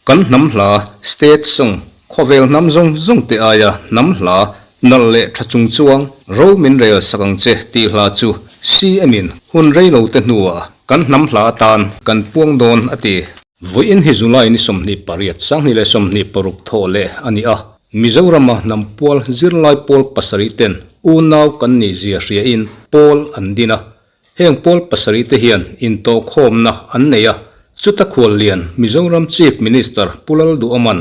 Kan hnam hla, State Song, khawvel hnam zawng zawng te aia hnam hla nalh leh tha chung chuang ro min rel sak ang che tih hla chu CM in hun reilo te hnuah kan hnam hla atan kan puang dawn a ti. Vawiin hi July ni 28, 2026 thawh leh a ni a, Mizorama hnam pual zirlai pawl pasarih ten unau kan nih zia hriain pawl an din a. Heng pawl pasarih te hian intawhkhawmna an nei a, chuta khuallian Mizoram Chief Minister Pu Lalduhawman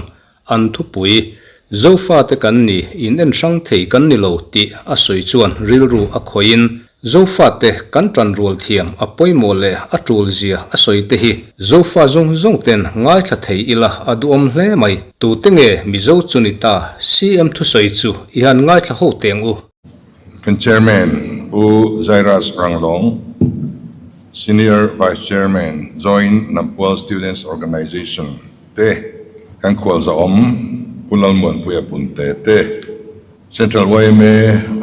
an thupui Zofate kan ni in en hrang thei kan ni lo tih a sawi chuan rilru a khawihin Zofate kan tan rual thiam a pawimawh leh a tul zia a sawi te hi Zofa zawng zawng ten ngaithla thei ila a duhawm hle mai. Tute nge Mizo chu ni ta CM thusawi chu i han ngaithla ho teng u. Kan Chairman Pu Jairus Ranglong, Senior Vice Chairman Joint Nampual Students Organization te, kan khualzawm Pu Lalmuanpuia Punte te, Central yma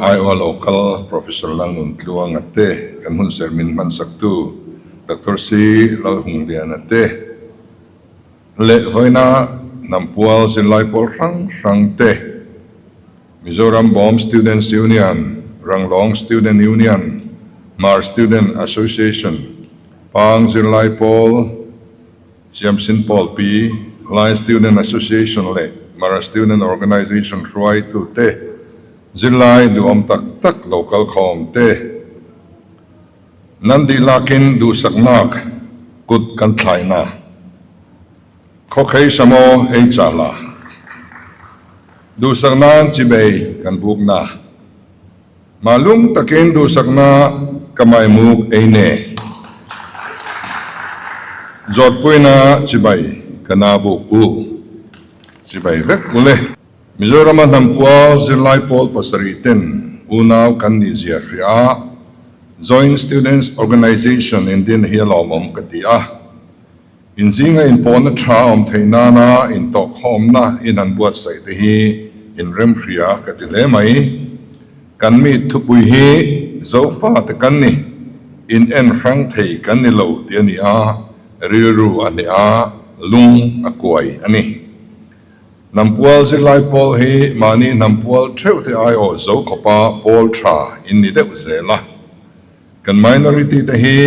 aiawha lo kal Professor Lalnuntluanga te, kan hun ser min hmansaktu Doctor C. Lalhungliana te leh vawiina hnampual zirlai pawl hrang hrang te, Mizoram Bawm Students Union, Ranglawng Student Union, Hmar Student Association, Pang Zirlai Pawl, Siamsin Pawl Pi, Lai Student Association leh Mara Student Organization hruaitute, zirlai duhawm tak tak lo kal khawm te, nan dihlakin duhsaknak kut kan thlaina khawkhei samaw ei chala duhsaknan chibei kan bukna Malung takin duhsakna ka maimuk ei ne. Zawtpuina chibai ka na buk u. Chibai vek u le. Mizorama hnampual zirlai pawl pasarih ten unau kan nih zia hria a, Joint Students Organization in din hi a lawmawm ka ti a. Inzinga inpawhna tha awm theih nana intawhkhawmna in an buatsaih te hi inremhria ka ti hle mai. Kan mi thupui hi Zofa te kan ni, in en hrang thei kan ni lo tih a ni a, rilru a hneh a, lung a kuai a ni. Hnampual zirlai pawl hi mahni hnampual theuh te aiawh zo khawpa pawl tha in ni deuh zel a. Kan minority te hi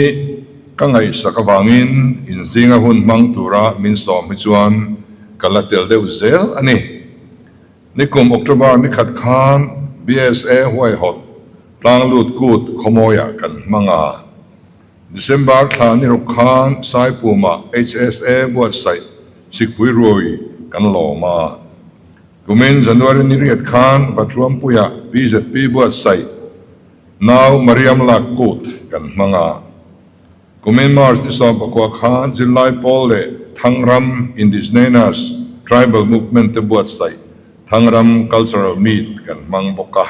ka ngaihsak avangin inzinga hun hmang tura min sawm hi chuan ka la tel deuh zel a ni. Nikum October ni khat khan BSA huaihawt tlanglut kut khawmawiah kan hmang a. December thla ni ruk khan Saipumah HSA buatsaih Sikpui Ruai kan lawm a. Kumin January ni riat khan Vatruampuiah BZP buatsaih Nau Mariam lak kut kan hmang a. Kumin March ni 19 khan zirlai pawl leh Thangram Indigenous Tribal Movement te buatsaih Thangram Cultural Meet kan hmang bawk a.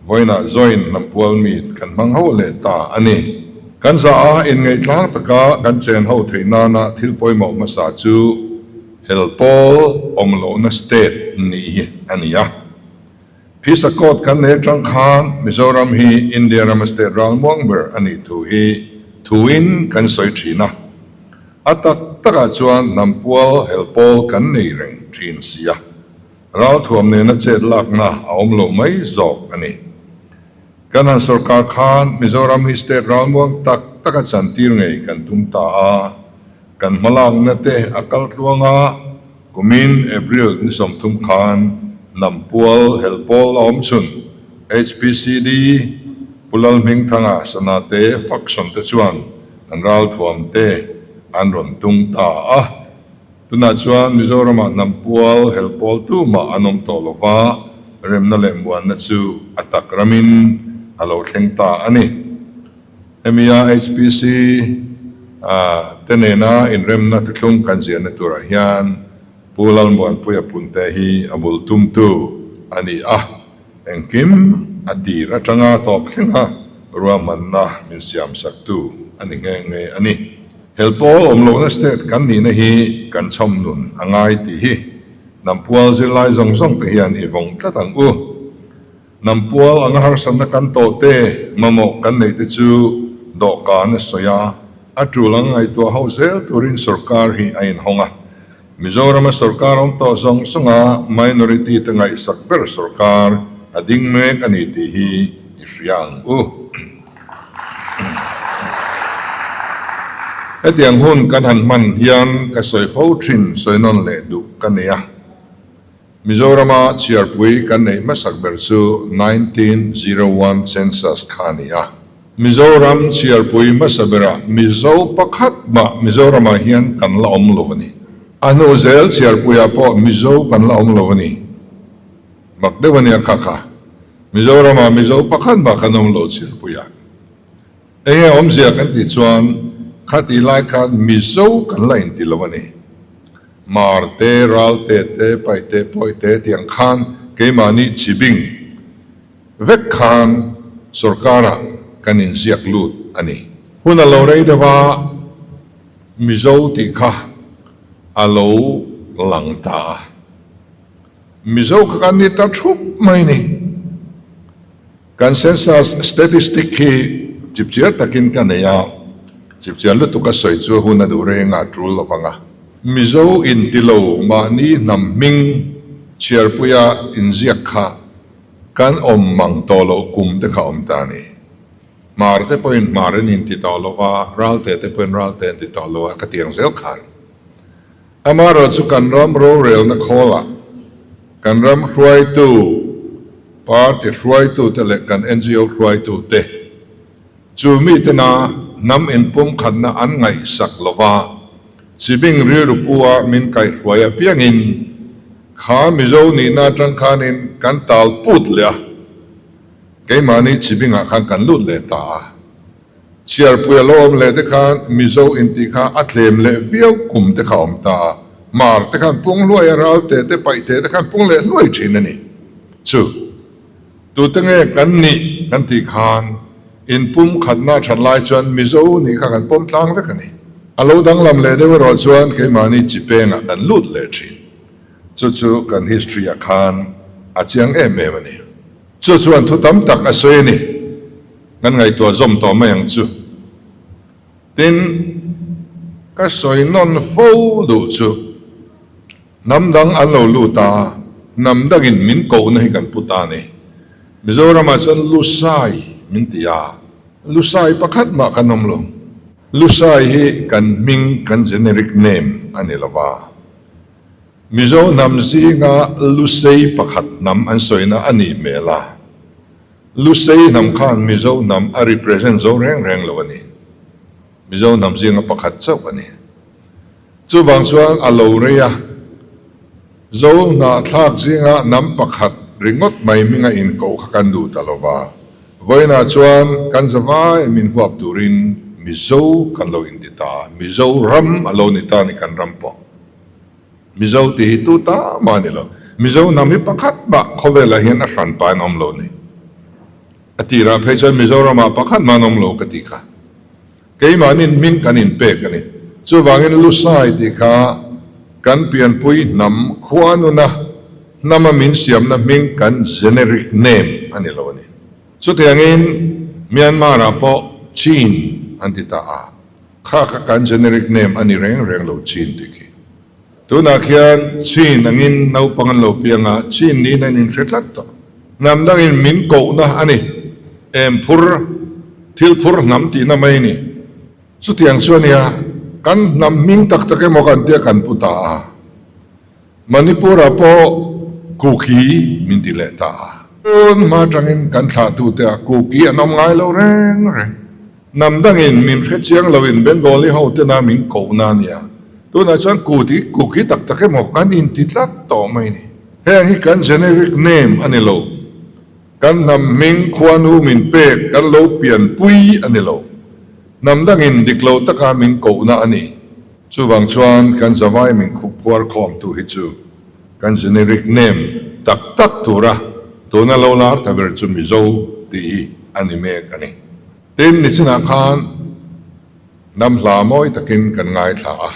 Vawiinah Join Hnampual Meet kan hmang ho leh ta a ni. Kan za a inngaih tlang taka kan chen ho theih nana thil pawimawh hmasa chu hel pawl awm lohna state nih hi a ni a. Phisa court kan nei atang khan Mizoram hi India rama state ral muang ber a nih thu hi thuin kan sawi thin a. A tak takah chuan hnam pual hel pawl kan nei reng thin si a, ralthuam nena chet lakna a awm lo mai zawk a ni. Kan han sorkar khan Mizoram hi state ral muang tak taka chantir ngei kan tum ta a, kan hmalakna te a kal tluang a, Kumin April ni 30 khan Nampual Helpawl a awm chhun HPCD Pu Lalhmingthanga sana te faction te chuan an ralthuam te an rawn tung ta a. Tunah chuan Mizoramah Nampual Helpawl tumah an awm tawh lova, remna leh muanna chu a tak ramin a lo thleng ta a ni. Hemia HPC te nena inremna thuthlung kan ziahna turah hian Pu Lalmuanpuia Punte hi a bul tumtu a ni a, engkim a tir atanga tawp thlenga ruahmanna min siamsaktu a ni nghe nghe a ni. Helpawl awm lohna state kan nihna hi kan chhawm nun a ngai tih hi Nampual zirlai zawng zawng te hian i vawng tlat ang u. Hnam pual anga harsatna kan tawh te, mamawh kan neih te chu dawhkan a sawi a, a tul ang ngaihtuah ho zel turin sorkar hi a inhawng a. Mizorama sorkar awm tawh zawng zawnga minority te ngaihsak ber sorkar a ding mek a ni tih hi i hria ang u. Hetiang hun kan han hman hian ka sawi fo thin sawi nawn leh duh ka nei a. Mizorama chhiarpui kan neih hmasak ber chu 1901 census kha a ni a. Mizoram chhiarpui hmasa berah Mizo pakhat mah Mizoramah hian kan la awm lo a ni. A hnu zel chhiarpuiah pawh Mizo kan la awm lo a ni. Mak deuh a nia kha kha. Mizoramah Mizo pakhat mah kan awm lo chhiarpuiah. Enge awmzia kan tih chuan khatih lai khan Mizo kan la inti lo a ni. Mar te, ral te te, paih te, pawi te tiang khan keimahni chibing vek khan sorkarah kan inziak lut a ni. Hun a lo rei deuh a, Mizo tih kha a lo lang ta a. Mizo kha kan ni ta thup mai ni. Kan census statistic hi chipchiar takin ka nei a, chipchiar lutuk a sawi chu hun a duh reng a tul lo vang a. Mizo inti lo mahni hnam hming chhiarpuia inziak kha kan awm mang tawh loh kum te kha awm ta a ni. Hmar te pawhin hmar an inti tawh lo va, Ralte te pawhin Ralte an ti tawh lo a, ka tiang zel khan. Amaherawhchu kan ram rorelna khawlah kan ram hruaitu, party hruaitute leh kan NGO hruaitute chu mitena hnam inpumkhatna an ngaihsak lova, chibing rilru pu-a min kaihhruai apiangin kha Mizo nihna atang khanin kan tal put leh a, keimahni chibingah khan kan lut leh ta a. Chhiarpui a lo awm leh te khan Mizo intih kha a tlem leh viau kum te kha a awm ta a, Hmar te khan pung hluai a, ral te te, paih te te khan pung leh hluai thin a ni. Chu tute nge kan nih kan tih khan inpum khatna a that lai chuan Mizo nih kha kan pawm tlang vek a ni. A lo danglam leh deuh erawh chuan keimahni chi pengah kan lut leh thin. Chu chu kan history ah khan a chiang em em a ni. Chu chuan thu tam tak a sawi a ni. Kan ngaihtuah zawm tawh mai ang chu. Tin, ka sawi nawn fo duh chu, hnam dang an lo lut a, hnam dangin min kohna hi kan pu ta a ni. Mizoramah chuan Lusai min ti a, Lusai pakhat mah kan awm lo. Lusai hi kan hming, kan generic name a ni lo va. Mizo hnam zinga Lusei pakhat hnam an sawina a nih hmel a. Lusei hnam khan Mizo hnam a represent zo reng reng lo a ni. Mizo hnam zinga pakhat chauh a ni. Chuvang chuan a lo rei a, Zo hnahthlak zinga hnam pakhat ringawt mai hminga inkoh kha kan duh ta lo va. Vawiinah chuan kan zavai min huap turin Mizo kan lo inti ta a, Mizo ram a lo ni ta a ni kan ram pawh. Mizo tih hi tu ta mah a ni lo. Mizo hnam hi pakhat mah khawvelah hian a hran pa in a awm lo ni. A tirah phei chuan Mizoramah pakhat mah an awm lo ka ti kha. Keimahnin hming kan inpek a ni. Chuvangin Lusai tih kha kan pianpui hnam khua nuna hnama min siamna hming kan generic name a ni lo a ni. Chutiangin Myanmar-ah pawh Chin an ti ta a. Kha kha kan generic name a ni reng reng lo Chin tih khi. Tunah khian Chin angin naupang an lo piang a, Chin niin an inhre tlat tawh. Hnam dangin min kohna a ni. Em phur, thil phur hnam tihna mai a ni. Chutiang chu a nia, kan hnam hming tak tak emaw kan tia kan pu ta a. Manipur-ah pawh Kuki min ti leh ta a. Tun hma atangin kan thlahtute ah Kuki an awm ngai lo reng reng. Hnam dangin min hre chiang loin Bengali ho tena min kohna a nia. Tunah chuan Kuti, Kuki tak tak emaw kan inti tlat tawh mai ni. Heng hi kan generic name a ni lo. Kan hnam hming khuanu min pek kan lo pianpui a ni lo. Hnam dangin dik lo taka min kohna a ni. Chuvang chuan kan zavai min khup phuar khawmtu hi chu kan generic name tak tak tura tuna lo lar ta ber chu Mizo tih hi a ni mek a ni. Tin, nichinah khan hnam hla mawi takin kan ngaithla a,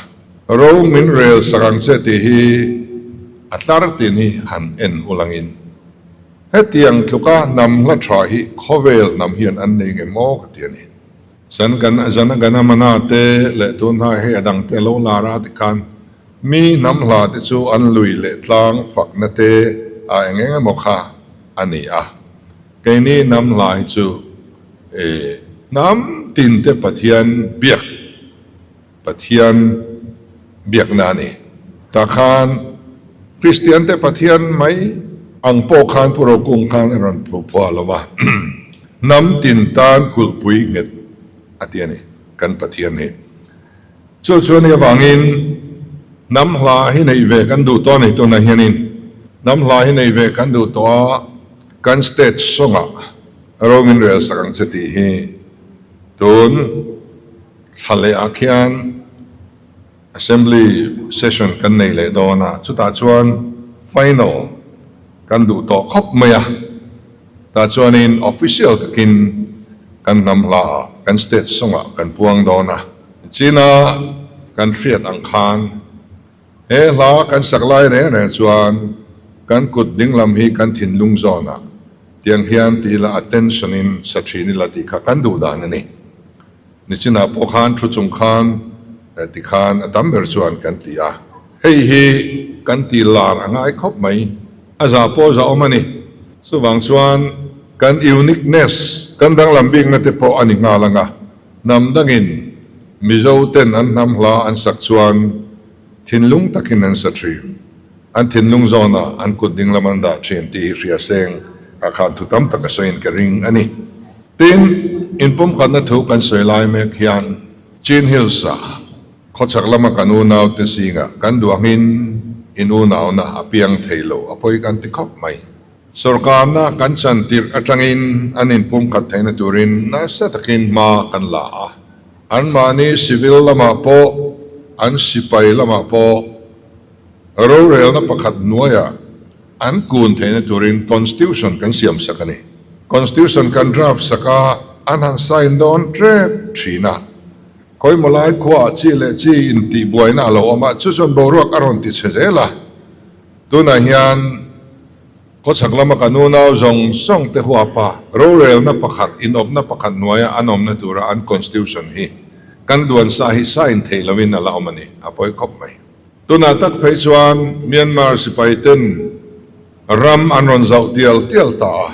ro min rel sak ang che tih hi a tlar tin hi han en ulangin. Hetiang tluka hnam hla tha hi khawvel hnam hian an nei nge maw ka ti a ni. Zan kan Jana Gana Mana te leh tun hnai hei a dang te lo lar a tikhan mi hnam hla te chu an lui leh tlang fakna te a eng eng emaw kha a ni a. Keini hnam hla hi chu e hnam tin te Pathian biak Pathian biakna a ni. Tah khan Kristian te Pathian mai ang pawh khan Pu Rokung khan a rawn phuah lo va, hnam tin tan kulhpui nghet a ti a ni kan Pathian hi. Chu chu a nih avangin hnam hla hi neih ve kan duh tawh a ni tunah hianin hnam hla hi neih ve kan duh tawh a, kan state sawngah ro min rel sak ang che tih hi tun Thla leh ah khian Assembly session kan nei leh dawn a, chutah chuan final kan duh tawh khawp mai a, tah chuanin official takin kan hnam hla ah kan state sawngah kan puang dawn a. China kan hriat ang khan he hla kan sak lai reng reng chuan kan kut dinglam hi kan thinlung zawnah tiang hian ti ila attention in sa thin ila tih kha kan duh dan a ni. Nichinah pawh khan thu chung khan ti khan a tam ber chuan kan ti a, hei hi kan ti lar a ngai khawp mai, a zah pawh zah awm a ni. Chuvang chuan kan uniqueness, kan danglam bikna te pawh a ni nghal ang a, hnam dangin Mizo ten an hnam hla an sak chuan thinlung takin an sa thin, an thinlung zawnah an kut dinglam an dah thin tih hi hria seng ah khan thu tam tak a sawiin ka ring a ni. Tin, inpumkhatna thu kan sawi lai mek hian Chin Hills-a khawchhak lama kan unaute zingah kan duh angin in unauna a piang thei lo a pawi kan ti khawp mai. Sorkarna kan chan tirh atangin an inpumkhat theihna turin nasa takin hma kan la a. Anmahni civil lamah pawh, an sipai lamah pawh rorelna pakhat hnuaiah An kun theihna turin Constitution kan siam sak a ni. Constitution kan draft sak a, an han sign dawn tep thin a. Khawimaw lai khuaah chi leh chi intihbuaina a lo awm a, chu chuan boruak a rawn ti chhe zel a. Tunah hian khawchhak lama kan unau zawng zawng te huapa rorelna pakhat, inawpna pakhat hnuaia an awmna tura an Constitution hi kan duan sa hi sign theih loin a la awm a ni, a pawi khawp mai. Tunah tak phei chuan Myanmar sipai ten ram an rawn zauh tial tial ta a,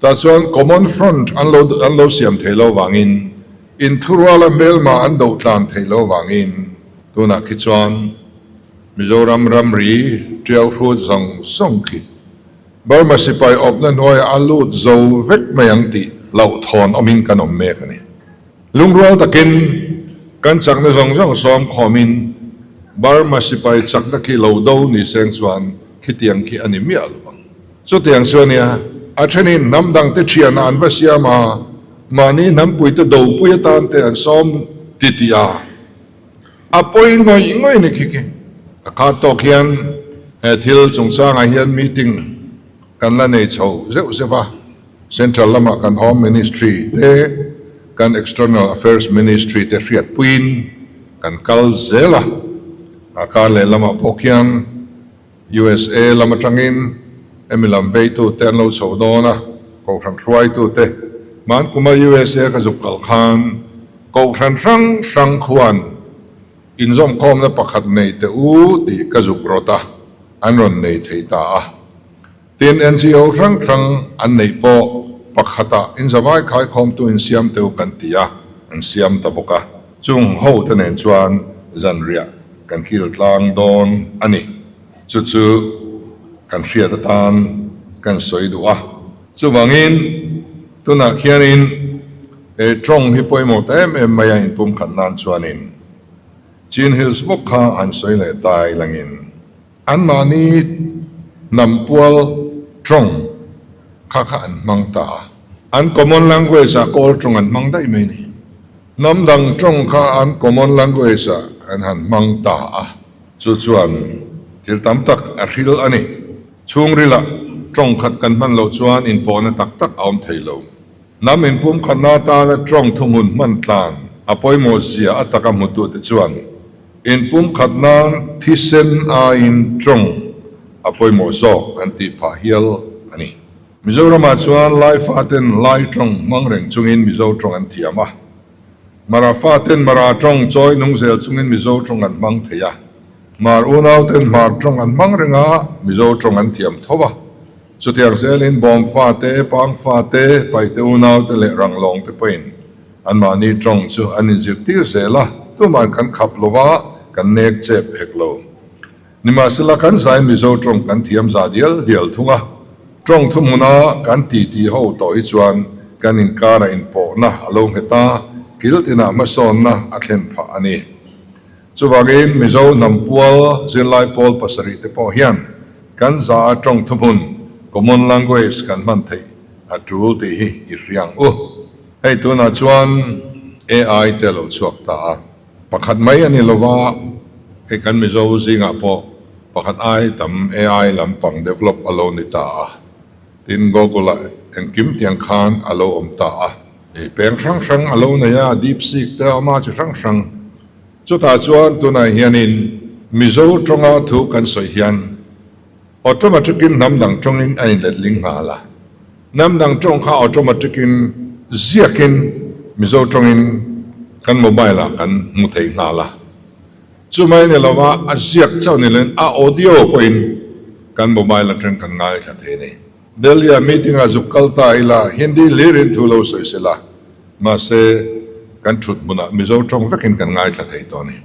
tah chuan Common Front an lo an lo siam thei lo vangin inthuruala hmelma an doh tlan thei lo vangin tunah khi chuan Mizoram ramri tiau hrut zawng zawng khi Burma sipai awpna hnuaiah a lut zo vek mai ang tih hlauhthawn awmin kan awm mek a ni. Lungrual takin kan chakna zawng zawng sawm khawmin Burma sipai chakna khi lo do ni seng chuan khitiang khi a ni miah lo ang. Chutiang chu a nia, a thenin hnam dangte thianah an va siam a, mahni hnampuite dopui atan te an sawm ti tih a, a pawi ngawih ngawih ni khi khi. A khat tawk hian he thil chungchangah hian meeting kan la nei chho zeuh zeuh a. Central lamah kan Home Ministry te, kan External Affairs Ministry te hriatpuiin kan kal zel a. A kar leh lamah pawh khian USA lam atangin hemi lam veitute an lo chho dawn a, Kohhran hruaitute. Hmankuma USA ka zuk kal khan Kohhran hrang hrang khuan inzawmkhawmna pakhat nei teh u tih ka zuk rawt a, an rawn nei thei ta a. Tin, NGO hrang hrang an neih pawh pakhatah inzavai khaikhawmtu insiam teu kan ti a, an siam ta bawk a. Chung ho te nen chuan zanriah kan kil tlang dawn a ni. Chu chu kan hriat atan kan sawi duh a. Chuvangin, tunah khianin he tawng hi pawimawh ta em em mai a inpumkhat nan chuanin Chin Hills bawk kha an sawi leh ta ilangin. Anmahni hnam pual tawng kha kha an hmang ta a, an common language ah Kawl tawng an hmang daih mai a ni. Hnam dang tawng kha an common language ah an han hmang ta a, chu chuan thil tam tak a hril a ni. Chhungrilah tawng khat kan hman loh chuan inpawhna tak tak a awm thei lo. Hnam inpumkhatna atana tawng thuhmun hman tlan a pawimawh zia a taka hmutute chuan Inpumkhat nan thisen aiin tawng a pawimawh zawk an tih phah hial a ni. Mizoramah chuan Lai faten Lai tawng hmang reng chungin Mizo tawng an thiam a. Mara faten Mara tawng chawi nung zel chungin Mizo tawng an hmang thei a. Hmar unauten Hmar tawng an hmang reng a, Mizo tawng an thiam tho a. Chutiang zelin Bawm fate, Pang fate, Paite unaute leh Ranglawng te pawhin anmahni tawng chu an inzirtir zel a, tuman kan khap lo a, kan nek chep hek lo. Nimahsela kan zain Mizo tawng kan thiam za dial dial thung a, tawng thuhmuna kan titi ho tawh hi chuan kan inkara inpawhna a lo nghet a, kil tinah hmasawnna a thlen phah a ni. Chuvangin Mizo hnam pual zirlai pawl pasarih te pawh hian kan za a tawng thuhmun, common language, kan hman theih a tul tih hi i hria ang u. Hei tunah chuan AI te a lo chhuak ta a. Pakhat mai a ni lova, hei kan Mizo zingah pawh pakhat ai tam AI lampang develop a lo ni ta a, tin Google ah engkim tiang khan a lo awm ta a, ih peng hrang hrang a lo nei a, DeepSeek te a awm a, chi hrang hrang. Chutah chuan tunah hianin Mizo tawnga thu kan sawi hian automatic in hnam dang tawngin a inletling nghal a, hnam dang tawng kha automatic in ziakin Mizo tawngin kan mobile ah kan hmu thei nghal a, chumai ni lova a ziak chauh ni loin a audio pawhin kan mobile atang kan ngaithla thei a ni. Delhi ah meeting ah zuk kal ta ila Hindi hlirin thu lo sawi sela, mahse kan thut hmunah Mizo tawng vekin kan ngaithla thei tawh a ni.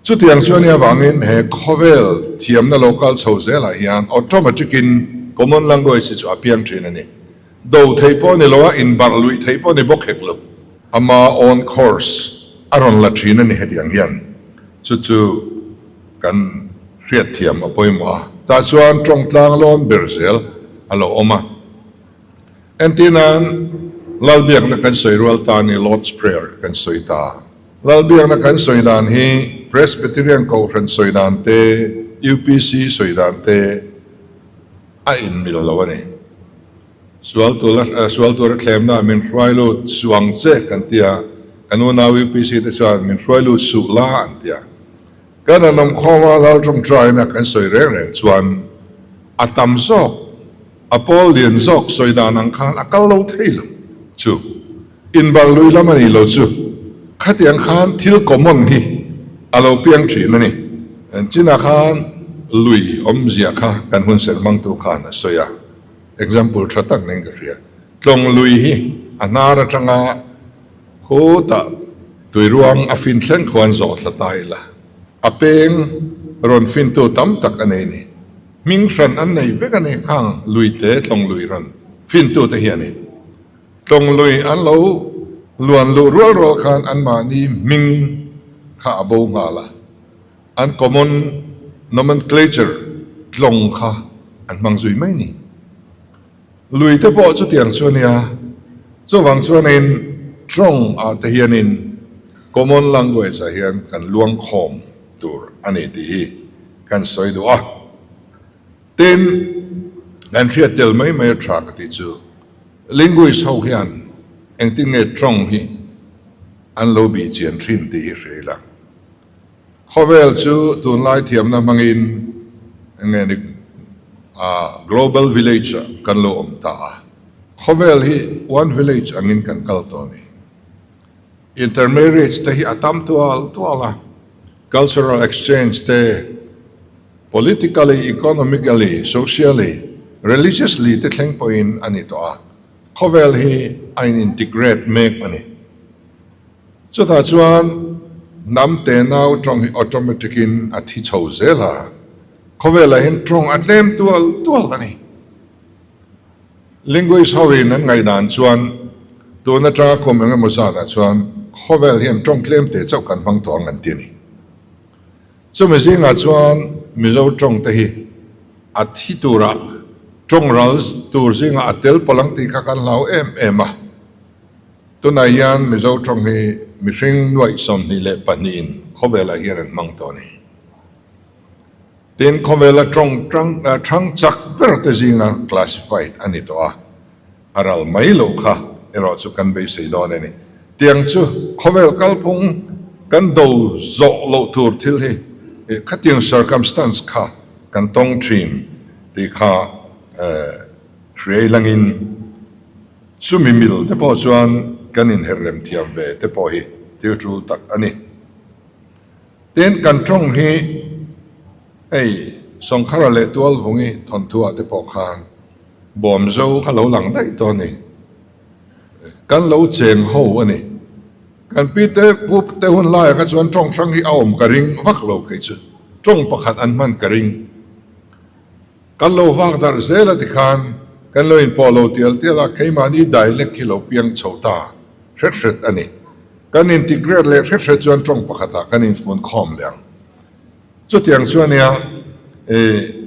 Chutiang chuan i avangin he khawvel thiamna lo kal chho zelah hian automatic in common language hi chu a piang thin a ni. Do theih pawh ni lo a, inbarh luih theih pawh ni bawk hek lo. Ama own course a rawn la thin a ni hetiang hian. Chu chu kan hriatthiam a pawimawh a. Tah chuan tawng tlang lawn ber zel a lo awm a. Entirnan, Lalbiakna kan sawi rual ta ni Lord's Prayer kan sawi ta. Lalbiakna kan sawi dan hi Presbyterian Kohhran sawi dan te, UPC sawi dan te a inmil lo a ni. Sual tura sual tura thlemna min hruai lut suh ang che kan ti a, kan unau UPC te chuan min hruai lut suh la an ti a. Kan an awm khawma Lal tawngtaina kan sawi reng reng chuan a tam zawk A pawl lian zawk sawi dan ang khan a kal lo thei lo chu. Inbarh lui lam a ni lo chu. Khatiang khan thil common hi a lo piang thin a ni. Chinah khan lui awmzia kha kan hun serh hmangtu khan a sawi a. Example tha tak nen ka hria. Tlawng lui hi a hnar atanga khutah tuiruang a fin thleng khuan zawh thla ta ila. A peng rawn fintu tam tak a nei ni. Hming hran an nei vek a ni khang lui te tlawng lui rawn fintu te hi a ni. Tlawng lui an lo luan luh rual rual khan anmahni hming kha a bo nghal a, an common nomenclature tlawng kha an hmang zui mai ni. Lui te pawh chutiang chu a nia, chuvang chuanin tlawng ah te hianin common language ah hian kan luang khawm tur a ni tih hi kan sawi duh a, tin kan hriat tel mai mai a tha ka tih chu linguist ho hian engtin nge tawng hi an lo bih chian thin tih hi hria ila. Khawvel chu tunlai thiamna hmangin enge ni global village ah kan lo awm ta a, khawvel hi one village angin kan kal tawh a ni. Intermarriage te hi a tam tual tual a, cultural exchange te, politically, economically, socially, religiously te thleng pawhin a ni tawh a, khawvel hi a in integrate mek a ni. Chutah chuan hnam tenau tawng hi automatic in a thi chho zel a, khawvelah hian tawng a tlem tual tual a ni. Linguist ho in an ngaihdan chuan tun atanga kum eng emaw zatah chuan khawvel hian tawng tlem teh chauh kan hmang tawh ang an ti a ni. Chumi zingah chuan Mizo tawng te hi a thi turah tawng ral tur zingah a tel palh ang tih kha kan hlau em em a. Tunah hian Mizo tawng hi mihring nuaih 22 in khawvelah hian an hmang tawh a ni. Tin, khawvela tawng thang chak ber te zinga classified a ni tawh a, a ral mai loh kha erawh chu kan beisei dawn a ni. Tiang chu khawvel kalphung kan do zawh loh tur thil hi khatiang circumstance kha kan tawng thin tih kha hriai langin. Chumi mil te pawh chuan kan inherrem thiam ve te pawh hi thil tul tak a ni. Tin, kan tawng hi hei Sawngkhara leh Tualvungi thawnthuah te pawh khan Bawmzo kha lo lang daih tawh a ni. Kan lo cheng ho a ni. Kan pi te pu te hun laiah kha chuan tawng hrang hi a awm ka ring vak lo kei chu. Tawng pakhat an hman ka ring. Kan lo vak darh zel a tikhan kan lo inpawh lo tial tial a, keimahni dialect hi lo piang chho ta hret hret a ni. Kan integrate leh hret hret chuan tawng pakhatah kan infun khawm leh ang. Chutiang chu ania,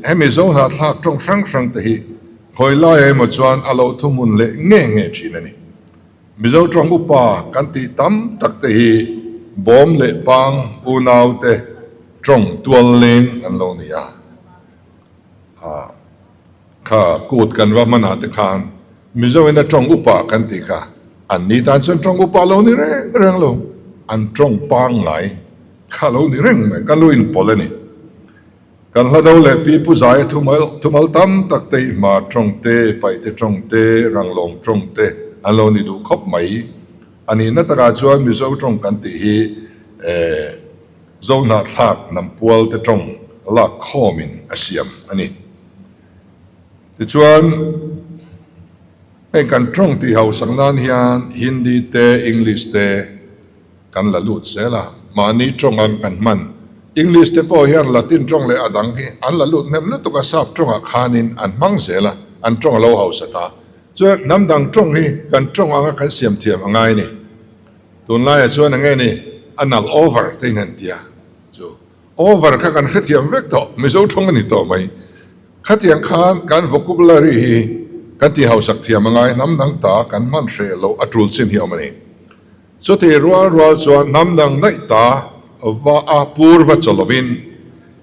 hemi Zohnahthlak tawng hrang hrang te hi khawi laiah emaw chuan a lo thuhmun leh nge nge thin a ni. Mizo tawng upa kan tih tam tak te hi bawm leh pang unau te tawng tual leng an lo ni a. Kha kut kan va hmanah te khan Mizo in a tawng upa kan tih kha an ni tan chuan tawng upa lo ni reng reng lo, an tawng pangngai kha lo ni reng mai, kan lo inpawlh a ni. Kan hla do leh pi pu Zaia thumal thumal tam tak te hi hma tawng te, paihte tawng te, ranglawng tawng te an lo ni duh khawp mai. A nihna takah chuan Mizo tawng kan tih hi eh Zohnahthlak hnampual te tawng lak khawmin a siam a ni. Tichuan, heng kan tawng tih hausak nan hian Hindi te, English te kan la lut zel a, mahni tawng ang kan hman. English te pawh hian Latin tawng leh a dang hi an la lut hnem lutuk a, sap tawngah khanin an hmang zel a, an tawng a lo hausa ta. Chuan hnam dang tawng hi kan tawng anga kan siam thiam a ngai ni. Tunlaiah chuan enge ni a nal over te in han tia chu. Over kha kan hrethiam vek tawh, Mizo tawng a ni tawh mai. Khatiang khan kan vocabulary hi kan ti hausak thiam a ngai, hnam dang ta kan hman hreh loh a tul chin hi a awm a ni. Chuti rual rual chuan hnam dang daih ta va a pur va chaw lovin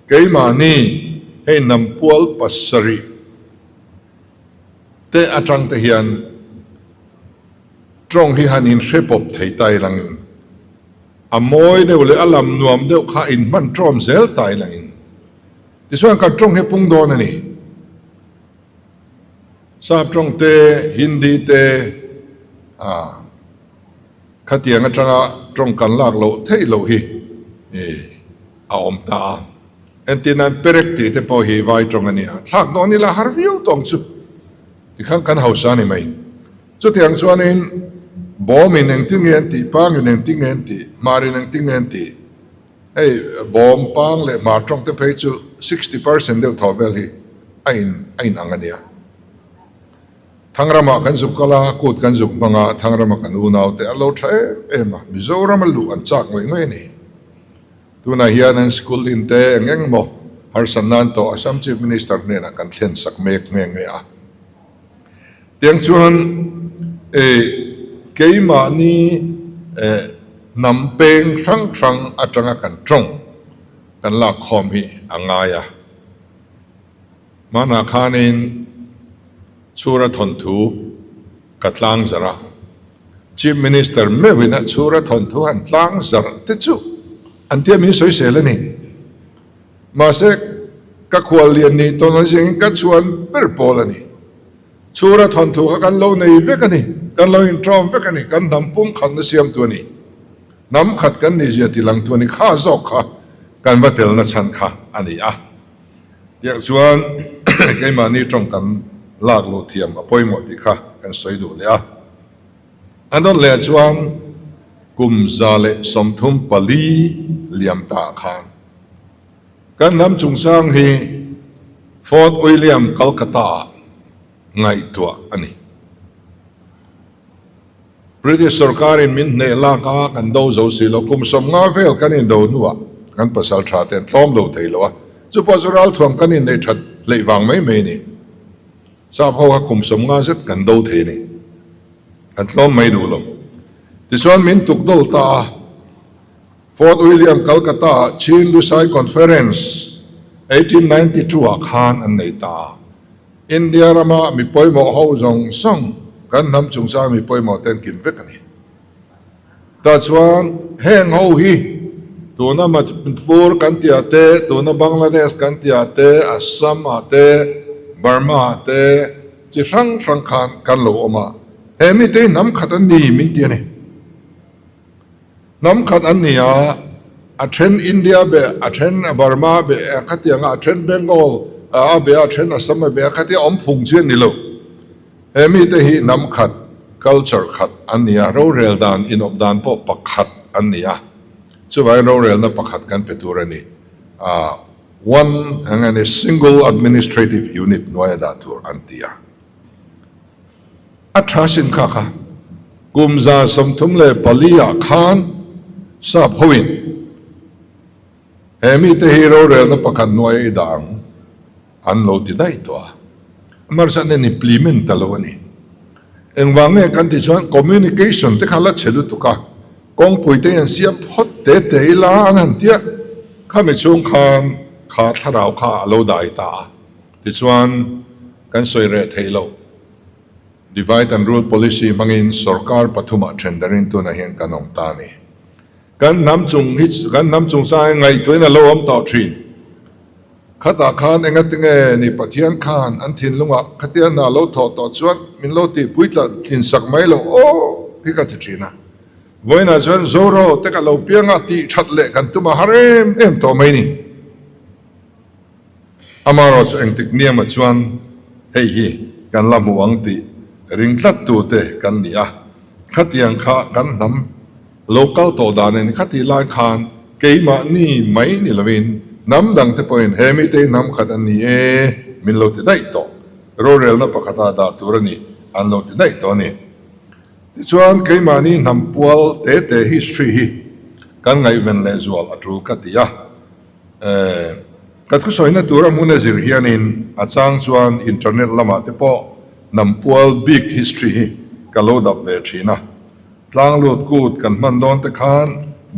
keimahni hei hnampual pasarih te atang te hian tawng hi han inhre pawp thei ta ilangin A mawi deuh leh a lam nuam deuh kha in hman ṭawm zel ta ila in. Tichuan kan ṭawng hi pung dawn a ni. Sap ṭawng te, Hindi te, ah khatiang aṭanga ṭawng kan lak loh theih loh hi a awm ta a. Entir nan perek tih te pawh hi vai ṭawng a ni a, thlak dawn ila har viau tawng chu tikhan kan hausa a ni mai. Chutiang chuanin bawmin engtin nge an tih, pangin engtin nge an tih, hmarin engtin nge an tih, hei bawm, pang leh hmar tawng te phei chu 60% deuh thaw vel hi a in a in ang a nia. Thangrama kan zuk kal a, kut kan zuk hmang a, Thangrama kan unau te an lo tha em em a, Mizorama luh an chak ngawih ngawih a ni. Tunah hian an school din te eng eng maw harsat nan tawh Assam Chief Minister hnenah kan thlen sak mek nghe nghe a. Tiang chuan keimahni hnam peng hrang hrang atanga kan tawng kan lak khawm hi a ngai a. Hmanah khanin Chhura thawnthu ka tlang zarh a, Chief Minister meuhin a Chhura thawnthu han tlang zarh te chu an tia min sawisel a ni. Mahse, ka khual lian nih tawn an zingin ka chhuan ber pawl a ni. Chhura thawnthu kha kan lo nei vek a ni, kan lo inṭawm vek a ni, kan hnam pum khatna siamtu a ni. Hnam khat kan nih zia tilangtu a ni, kha zawk kha kan va telna chhan kha a ni a. Tiang chuan keimahni ṭawng kan lak luh thiam a pawimawh tih kha kan sawi duh leh a. A dawt leh chuan kum 134 liam ta khan Kan hnam chungchang hi Fort William Calcutta-ah ngaihtuah a ni. British sorkarin min hneh lak a, kan do zo si lo. Kum 50 vel kan indo hnuah kan pasal tha te an tlawm lo thei lo a, chu pawh chu ralthuam kan inneih that hleih vang mai mai a ni. Sap ho kha kum 50 zet kan do thei a ni. Kan tlawm mai duh lo. Tichuan min tuk dawl ta a. Fort William, Calcutta-ah Chin Lusai Conference 1892 ah khan an nei ta a. India rama mi pawimawh ho zawng zawng kan hnam chungchang mi pawimawh te an kim vek a ni. Tah chuan heng ho hi tuna Manipur kan tih ah te, tuna Bangladesh kan tih ah te, Assam ah te, Burma ah te chi hrang hrang khan kan lo awm a. He mite hi hnam khat an ni min ti a ni. Hnam khat an ni a, a then India be, a then Burma be, khatianga a then Bengal a be, a then Assam a be, khatia awm phung chi an ni lo. He mite hi hnam khat, culture khat an ni a, rorel dan, inawp dan pawh pakhat an ni a. Chuvangin rorelna pakhat kan pe tur a ni. One eng a ni, single administrative unit hnuaia dah tur an ti a. A tha sin kha kha kum 34 ah khan sap hoin he mite hi rorelna pakhat hnuaia i dah ang an lo ti daih tawh a. Amaherawhchu an implement ta lo a ni. Engvang nge kan tih chuan communication te kha la chhe lutuk a, kawngpui te hian siam phawt te te ila an han tia, khami chhung khan kha thlarau kha a lo dai ta a. Tichuan kan sawi reh theih loh. Divide and rule policy hmangin sorkar pathumah then darin tunah hian kan awm ta a ni. Kan hnam chung hi kan hnam chungchang hi ngaihtuahin a lo awm tawh thin. Khatah khan engatinge ni Pathian khan an thinlungah khatia hna lo thawh tawh chuan min lo tihpui tla thin sak mai lo aw hi ka ti thin a. Vawiinah chuan Zoro te ka lo pianga tih that leh kan tum a har em em tawh mai ni. Amaherawhchu engtik niamah chuan hei hi kan la hmu ang tih ring tlattute kan ni a, khatiang kha kan hnam lo kal tawh danin khatih lai khan keimahni mai ni lovin hnam dangte pawhin he mite hnam khat an ni e min lo ti daih tawh, rorelna pakhata dah tur a ni an lo ti daih tawh a ni. Tichuan keimahni hnam pual te te history hi kan ngaihven lehzual a tul ka ti a. Ka thusawina tura hmun a zir hianin a chang chuan internet lamah te pawh hnampual bik history hi ka lo dap ve thin a. Tlanglut kut kan hman dawn te khan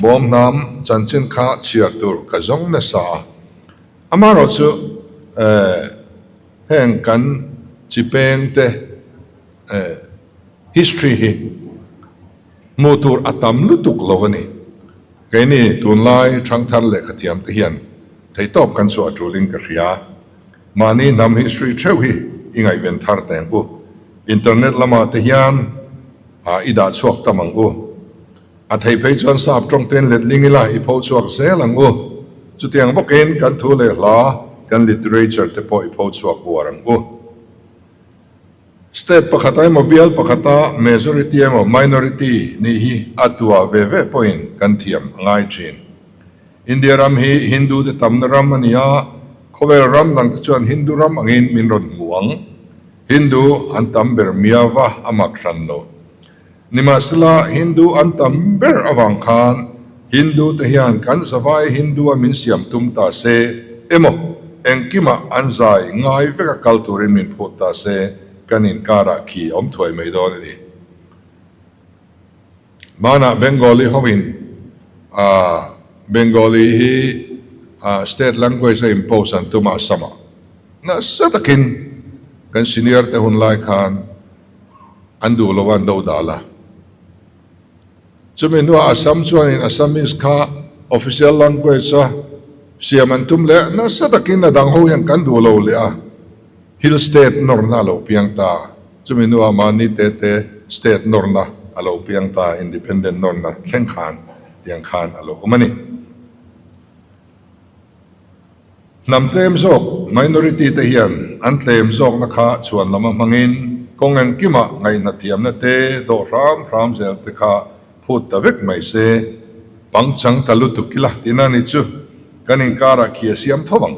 bawm hnam chanchin kha chhiar tur ka zawng nasa a. Amaherawhchu heng kan chi peng te history hi hmuh tur a tam lutuk lo a ni. Keini tunlai thangthar lehkhathiam te hian theihtawp kan chhuah tulin ka hria. Mahni hnam history theuh hi i ngaihven thar teh ang u. Internet lamah te hian i dah chhuak tam ang u. A thei phei chuan sap tawng ten letling ila i pho chhuak zel ang u. Chutiang bawkin kan thu leh hla, kan literature te pawh i pho chhuak uar ang u. State pakhata emaw bial pakhata majority emaw minority nih hi a tua ve ve pawhin kan thiam a ngai thin. India ram hi Hindu te tamna ram a ni a, khawvel ram dang te chuan Hindu ram angin min rawn hmu ang. Hindu an tam ber miava a mak hran lo. Nimahsela Hindu an tam ber avang khan Hindu te hian kan zavai Hindu a min siam tum ta se emaw engkimah an zai ngai vek a kal turin min phut ta se kan inkarah khi awm thuai mai dawn a ni. Hmanah Bengali hoin Bengali hi state language a impose an tum a Assam-ah nasa takin kan senior te hun lai khan An duh lo a an do dal a. Chumi hnuah Assam chuanin Assamese kha official language a siam an tum leh nasa takin a dang ho hian kan duh lo leh a, hill state nawrna a lo piang ta. Chumi hnuah mahni te te state nawrna a lo piang ta, independent nawrna thleng khan tiang khan a lo awm a ni. Hnam tlem zawk, minority, te hian an tlem zawkna kha chhuan lama hmangin kawng engkimah ngaihna thiamna te dawh hram hram zel te kha phut ta vek mai se, pangchang ta lutuk ila tina ni chu kan inkarah khi a siam tho ang.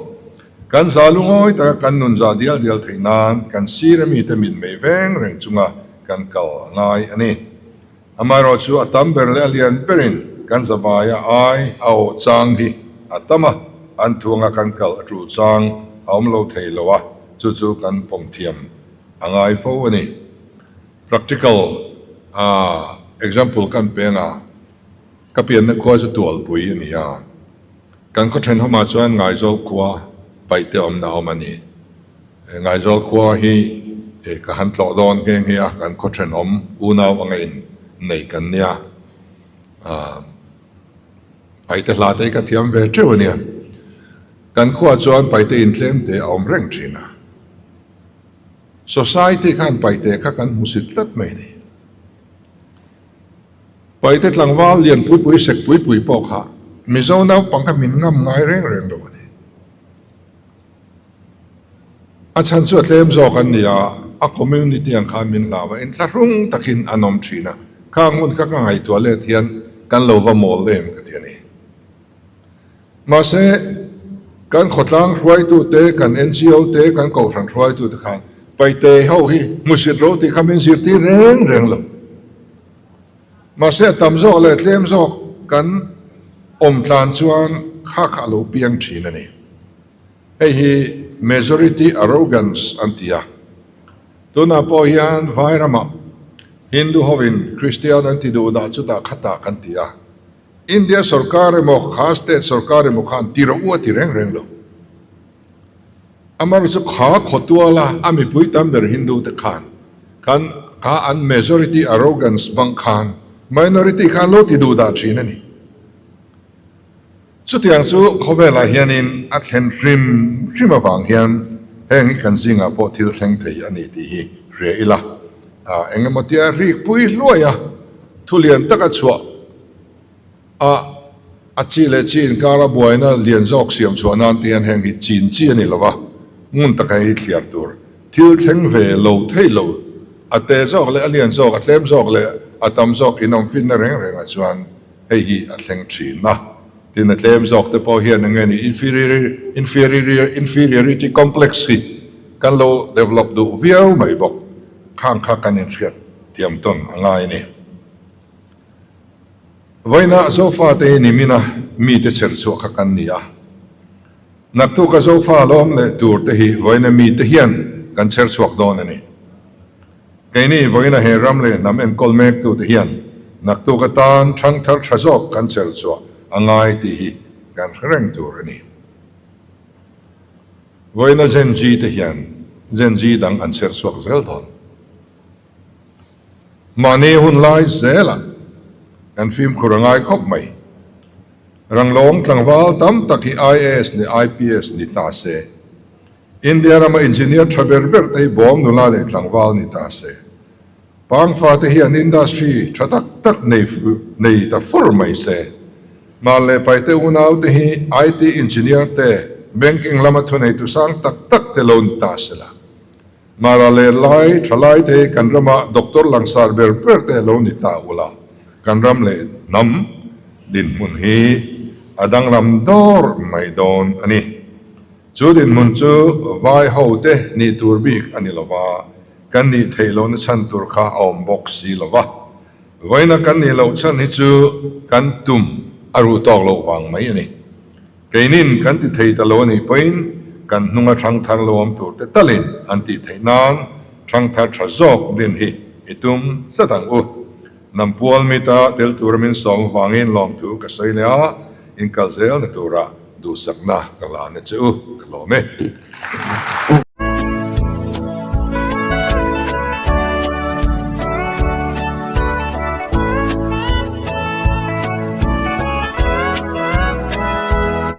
Kan za lungawi taka kan nun za dial dial theih nan kan sir a mite mitmei veng reng chunga kan kal a ngai a ni. Amaherawhchu a tam ber leh a lian berin kan zavaia ai a awh chang hi a tam a, an thuanga kan kal a tul chang a awm lo thei lo a, chu chu kan pawm thiam a ngai fo a ni. Practical example kan peng a, ka pianna khua chu Tualpui a ni a, kan khaw thenawmah chuan Ngaizawl khua paihte awmna a awm a ni. Ngaizawl khua hi ka han tlawh dawn nghe nghe a, kan khaw thenawm unau anga in nei kan nia. Paite hla te hi ka thiam ve teuh a nia. Kan khuaah chuan paite intlem te a awm reng thin a. Society khan paite kha kan hmusit tlat mai a ni. Paite tlangval lian pui pui sek pui pui pawh kha Mizo naupang kha min ngam ngai reng reng lo a ni. A chhan chu a tlem zawk an ni a, a community ang khan min hlau a, inthlahrung takin an awm thin a, khang hun kha ka ngaihtuah let hian kan lo va mawl em ka ti a ni. Mahse, kan khawtlang hruaitute, kan NGO te, kan kohhran hruaitute khan Paite ho hi hmusit ro tih kha min zirtir reng reng lo. Mahse, a tam zawk leh tlem zawk kan awm tlan chuan kha kha a lo piang thin a ni. Hei hi majority arrogance an ti a. Tunah pawh hian vai ramah Hindu hovin Kristian an ti duh dah chutah khatah kan ti a. India sorkar emaw kha state sorkar emaw khan ti rawh u a ti reng reng lo. Amar chu kha khawtuala a mipui tam ber Hindu te khan khan kha an majority arrogance bang khan minority khan lo ti duh dah thin a ni. Chutiang chu khawvelah hianin a thlen hrim hrim avang hian heng hi kan zingah pawh thil thleng thei a ni tih hi hria ila. Eng emaw tia rik pui hluai a, thu lian taka chhuah a, a chi leh chi inkara buaina lian zawk siam chhuah nan te hian heng hi chin chi a ni lo va, ngun taka hei thliar tur thil thleng ve lo thei lo, a te zawk leh a lian zawk, a tlem zawk leh a tam zawk inawm finna reng rengah chuan Hei hi a thleng thin a, tin a tlem zawk te pawh hian enge ni inferiority complex hi kan lo develop duh viau mai bawk. Khang kha kan inhriat thiam tawn a ngai a ni. Vawiinah Zofate hi nimina mite chher chhuah kha kan ni a. Naktuka Zofa lawm leh tur te hi vawiina mite hian kan chher chhuak dawn a ni. Keini vawiina he ram leh hnam enkawl mektute hian naktuk atan thangthar tha zawk kan chelh chhuah a ngai tih hi kan hre reng tur a ni. Vawiina Gen Z te hian Gen Z dang an chher chhuak zel dawn. Mahni hun lai zelah kan fimkhur a ngai khawp mai. Ranglawng tlangval tam tak hi IAS leh IPS ni ta se. India rama engineer tha ber ber te hi bawm nula leh tlangval ni ta se. Pangfa te hian industry tha tak tak nei nei ta fur mai se. Hmar leh Paite unau te hi IT engineer te, banking lama thuneitu sang tak tak te lo ni ta se la. Mara leh Lai thalai te hi kan rama doctor langsar ber ber te lo ni ta ula. Kan ram leh hnam dinhmun hi a danglam dawr mai dawn a ni. Chu dinhmun chu vai ho te nih tur bik a ni lo va, kan nih theih lohna chhan tur kha a awm bawk si lo va. Vawiina kan nih loh chhan hi chu kan tum a ruh tawk loh vang mai a ni. Keinin kan ti thei ta lo a nih pawhin kan hnunga thangthar lo awm tur te talin an tih theih nan thangthar tha zawk din hi i tum tlat ang u. Nampual mita tel tura min sawm avangin lawmthu ka sawi leh a, inkal zelna turah. Duhsakna ka hlan a che u, ka lawm e.